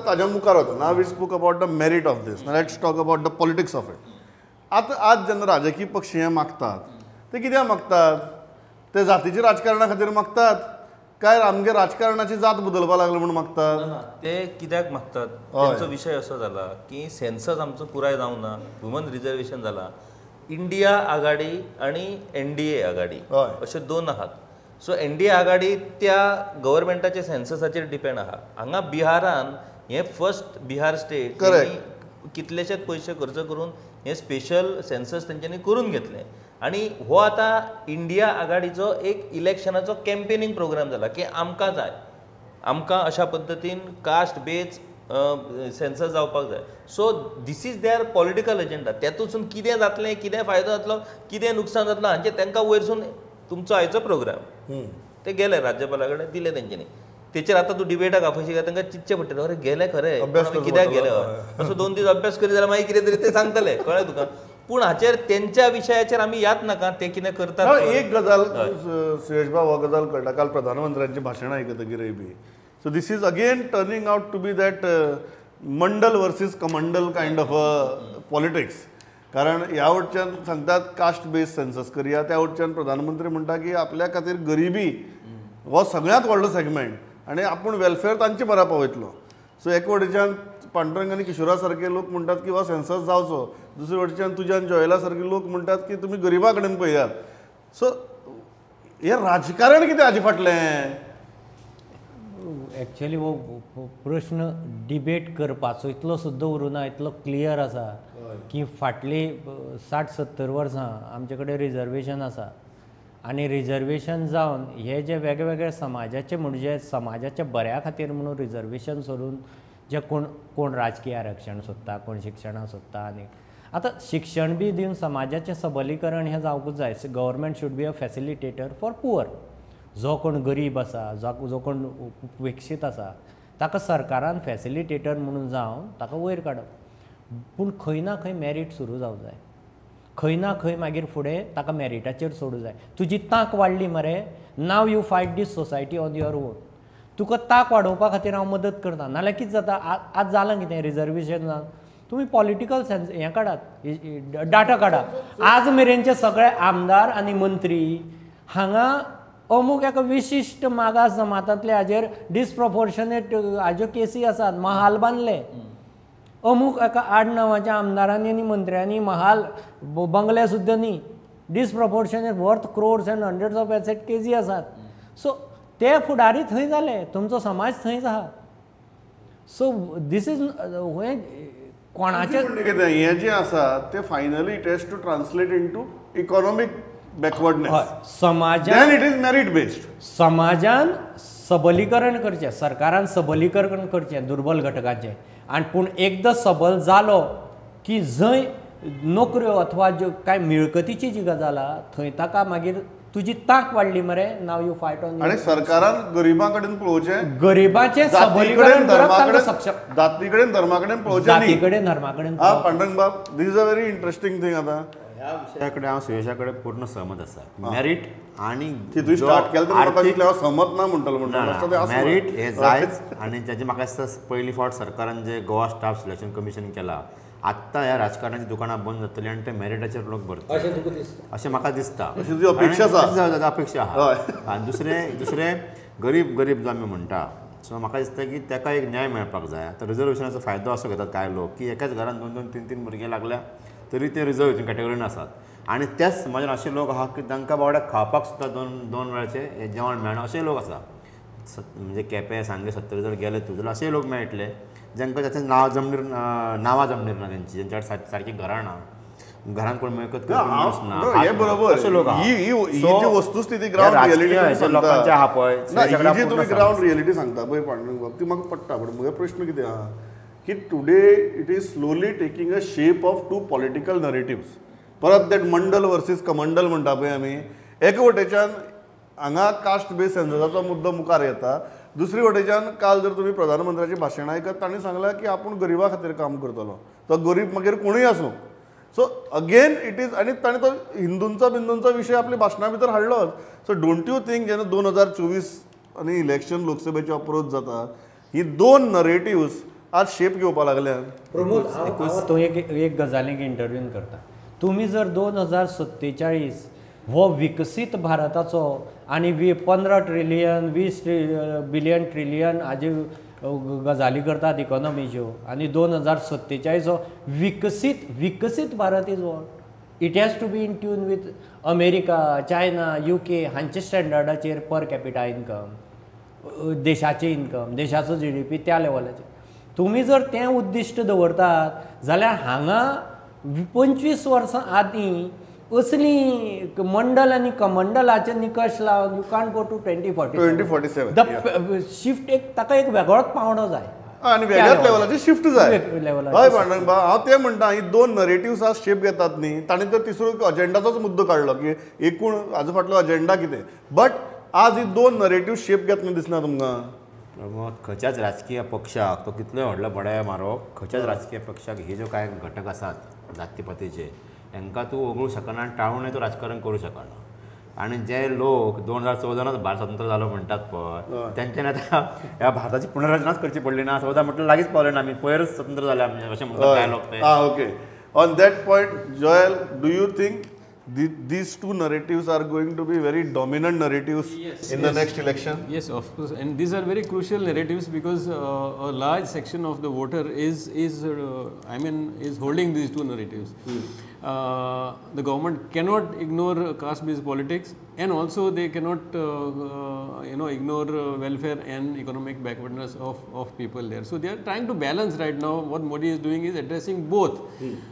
ताज्या मुखार वता. Now we spoke about the merit of this, now let's talk about the politics of it. आतां आज जेन्ना राजकीय पक्ष हे मागतात ते कित्याक मागतात? ते जातीच्या राजकारणा खातीर मागतात काय आमगे राजकारणाची जात बदलपाक लागले म्हूण मागतात? ते कित्याक मागतात तेंचो विशय असो जाला की सेन्सस आमचो पुराय जावंक ना, वुमन रिजर्वेशन जाला, इंडिया आघाडी आनी एनडीए आघाडी अश्यो दोन आहात. सो एनडीए आघाडी त्या गव्हर्मेंटाच्या सेन्ससाचेर डिपेंड आहा. हांगा बिहारान हे फर्स्ट बिहार स्टेट कितलेशेच पयशे खर्च करून हे स्पेशल सेन्सस तेंच्यांनी करून घेतले आनी हो आतां इंडिया आघाडीचो एक इलेक्शनाचो कॅम्पेनिंग प्रोग्राम जाला की आमकां जाय, आमकां अशा पद्दतीन कास्ट बेज सेन्सस जावपाक जाय. So this is their political agenda. तेतूंतसून कितें जातलें, कितें फायदो जातलो, कितें नुकसान जातलो हांचें तांकां वयरसून तुमचो आयचो प्रोग्राम ते गेले राज्यपाला कडेन दिले तेंच्यांनी. तेचेर आतां तूं डिबेटाक आफयशी काय तांकां चिंतचें पडटलें, अरे गेले खरें कित्याक गेले, असो 2 दीस अभ्यास करीत जाल्यार मागीर कितें तरी ते सांगतले, कळ्ळें तुका. पूण हाचेर तेंच्या विशयाचेर आमी याद नाका ते कितें करतात. एक गजाल सुयश बाब, हो गजाल कळटा काल प्रधानमंत्र्यांचें भाशण आयकतकीर बी. So this is again turning out to be that Mandal versus Kamandal kind of a politics. कारण ह्या वटच्यान सांगतात कास्ट बेस्ड सेन्सस करया, त्या वटच्यान प्रधानमंत्री म्हणटा की आपल्या खातीर गरिबी हो सगळ्यांत व्हडलो सेगमेंट आनी आपूण वेलफेअर तांचे बरा पावयतलो. सो एक वटेच्यान पांडुरंग आनी किशोरा सारके लोक म्हणटात की हो सेन्सस जावचो, दुसरे वटेच्यान तुज्यान जॉयला सारके लोक म्हणटात की तुमी गरिबा कडेन पळयात. सो हें राजकारण कितें हाजे फाटलें? एक्चुअली हो प्रश्न डिबेट करपाचो इतलो सुद्दां उरूना, इतलो क्लियर आसा की फाटली 60-70 वर्सां आमचे कडेन रिजर्वेशन आसा आनी रिजर्वेशन जावन हे जे वेगवेगळे समाजाचे म्हणजे समाजाच्या बऱ्या खातीर म्हणून रिजर्वेशन सोडून जे कोण कोण राजकीय आरक्षण सोदता, कोण शिक्षणां सोदता, आनी आतां शिक्षण बी दिवन समाजाचें सबलीकरण हें जावंकूच जाय. Government should be a facilitator for poor. जो कोण गरीब आसा, जो कोण उपेक्षीत आसा ताका सरकारान फॅसिलिटेटर म्हणून जावन ताका वयर काडप. पूण खंय ना खंय मॅरीट सुरू जावंक जाय, खंय ना खंय मागीर फुडें ताका मॅरिटाचेर सोडूं जाय. तुजी तांक वाडली मरे, now you fight this society on your own. तुका तांक वाडोवपा खातीर हांव मदत करता, नाल्यार कितें जाता आज जालां कितें रिजर्वेशन जावन तुमी पॉलिटिकल सेन्स हें काडात, डाटा काडात. आज मेरेनचे सगळे आमदार आनी मंत्री हांगा अमूक एका विशिश्ट मागास जमातांतले हाजेर डिसप्रपोर्शनेट हाज्यो केसी आसात. महाल बांदले अमूक एका आडनांवाच्या आमदारांनी आनी मंत्र्यांनी, महाल बंगले सुद्दां न्ही, disproportionate worth crores and hundreds of asset KG आसात. सो ते फुडारी थंय जाले, तुमचो समाज थंयच आहा. सो these is हें कोणाचें कितें हें जें आसा तें finally it has to translate into economic backwardness. समाजान it is merit based. समाजान सबलीकरण करचें, सरकारान सबलीकरण करचें दुर्बल घटकांचें. आनी पूण एकदां सबल जालो की जंय नोकऱ्यो अथवा ज्यो कांय मिळकतीची जी गजाल आहा थंय ताका मागीर तुजी तांक वाडली मरे, now you fight on. आनी सरकारान गरिबां कडेन पळोवचें, गरिबाचें सबलीकरण करप, तांकां सक्षम, जाती कडेन धर्मा कडेन पळोवचें, जाती कडेन धर्मा कडेन. पांडुरंग बाब, this is a very interesting thing. आतां ह्या विशया कडेन हांव सुयशा कडेन पूर्ण सहमत आसा. मॅरीट आनी स्टार्ट केलें तर सहमत ना म्हणटलो, म्हणटा मॅरीट हें जायच. आनी ताजें म्हाका दिसता पयली फावट सरकारान जे गोवा स्टाफ सिलेक्शन कमिशन केला, आत्तां ह्या राजकारणाची दुकानां बंद जातली आनी ते मॅरिटाचेर लोक भरतले अशें म्हाका दिसता, अपेक्षा आसा, अपेक्षा आहा. आनी दुसरें दुसरें गरीब गरीब जो आमी म्हणटा, सो म्हाका दिसता की ताका एक न्याय मेळपाक जाय. आतां रिजर्वेशनाचो फायदो असो घेतात कांय लोक की एकाच घरान 2-2, 3-3 भुरगे लागल्या तरी ते रिजर्व हितून कॅटेगरीन आसात. आनी त्याच समाजान अशे लोक आहा की तांकां बावड्याक खावपाक सुद्दां 2-2 वेळचें जेवण मेळना अशेय लोक आसा. म्हणजे केपें, सांगें, सत्तरी जर गेले तूं जाल्यार अशेय लोक मेळटले जांकां जाचें नांव जमनीर, नांवां जमनीर ना तेंची, जेंच्या कडेन सारकी घरां ना, घरान कोण मिळकत ना, हे बरोबर अशे लोक. ही जी वस्तुस्थिती ग्राउंड रियलिटी लोकांचे आहा पळय, ही जी तुमी ग्राउंड रियलिटी सांगता पळय पांडुरंग बाब, ती म्हाका पडटा. पूण म्हजो प्रश्न कितें आहा की today it is slowly taking a shape of two political narratives. परत that Mandal versus Kamandal म्हणटा पळय आमी, एका वटेच्यान हांगा कास्ट बेस्ड सेन्ससाचो मुद्दो मुखार येता, दुसरी वटेच्यान काल जर तुमी प्रधानमंत्र्याची भाशणां आयकत तांणी सांगलां की आपूण गरिबा खातीर काम करतलो, तो गरीब मागीर कोणूय आसूं. सो अगेन it is, आनी ताणें तो हिंदूंचो बिंदूंचो विशय आपल्या भाशणा भितर हाडलोच. सो don't you think जेन्ना 2024 आनी इलेक्शन लोकसभेचें अप्रोच जाता, ही दोन नरेटिव्स आज शेप घेवपा लागल्यात. प्रमोद, हांव थंय एक गजालीक इंटरव्यून करता. तुमी जर 2047 हो विकसीत भारताचो आनी 15 ट्रिलियन 20 बिलियन ट्रिलियन हाजे गजाली करतात इकॉनॉमीच्यो आनी 2047 हो विकसीत Bharat is what it has to be in tune with America, China, UK हांचे स्टँडर्डाचेर पर कॅपिटा इनकम, देशाचें इनकम, देशाचो GDP त्या लेवलाचेर. तुमी जर तें उद्दिश्ट दवरतात जाल्यार हांगा 25 वर्सां आदीं असली मंडल आनी कमंडलाचे निकश लावन you can't go to 2047. The shift एक ताका एक वेगळोच पावंडो जाय आनी वेगळ्याच लेवलाचे शिफ्ट जाय. हय पांडुरंग, हांव तें म्हणटा, ही दोन नरेटिव्स आज शेप घेतात न्ही, ताणें तर तिसरो अजेंडाचोच मुद्दो काडलो की एकूण हाजो फाटलो अजेंडा कितें, बट आज ही दोन नरेटिव्ह शेप घेतना दिसना तुमकां. प्रमोद, खंयच्याच राजकीय पक्षाक तो कितलोय व्हडलो बडाय मारप, खंयच्याच राजकीय पक्षाक हे ज्यो कांय घटक आसात जातीपातीचे हांकां तूं वगळूंक शकना आनी टाळूनय तूं राजकारण करूं शकना. आनी जे लोक 2014 भारत स्वतंत्र जालो म्हणटात पळय तेंच्यानी आतां ह्या भारताची पुनर्रचनाच करची पडली ना. 14 म्हटल्यार लागींच पावले ना आमी, पयरच स्वतंत्र जाले आमी अशें म्हणटात कांय लोक ते. Okay, on that point Joel, do you think these two narratives are going to be very dominant narratives in the next election? Yes, of course, and these are very crucial narratives because a large section of the voter is holding these two narratives. The government cannot ignore caste-based politics, and also they cannot ignore welfare and economic backwardness of people there. So they are trying to balance right now. What Modi is doing is addressing both.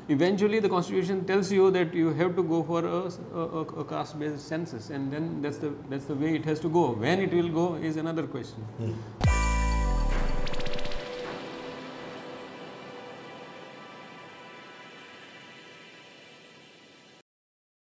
Eventually the constitution tells you that you have to go for a caste-based census, and then that's the way it has to go. When it will go is another question.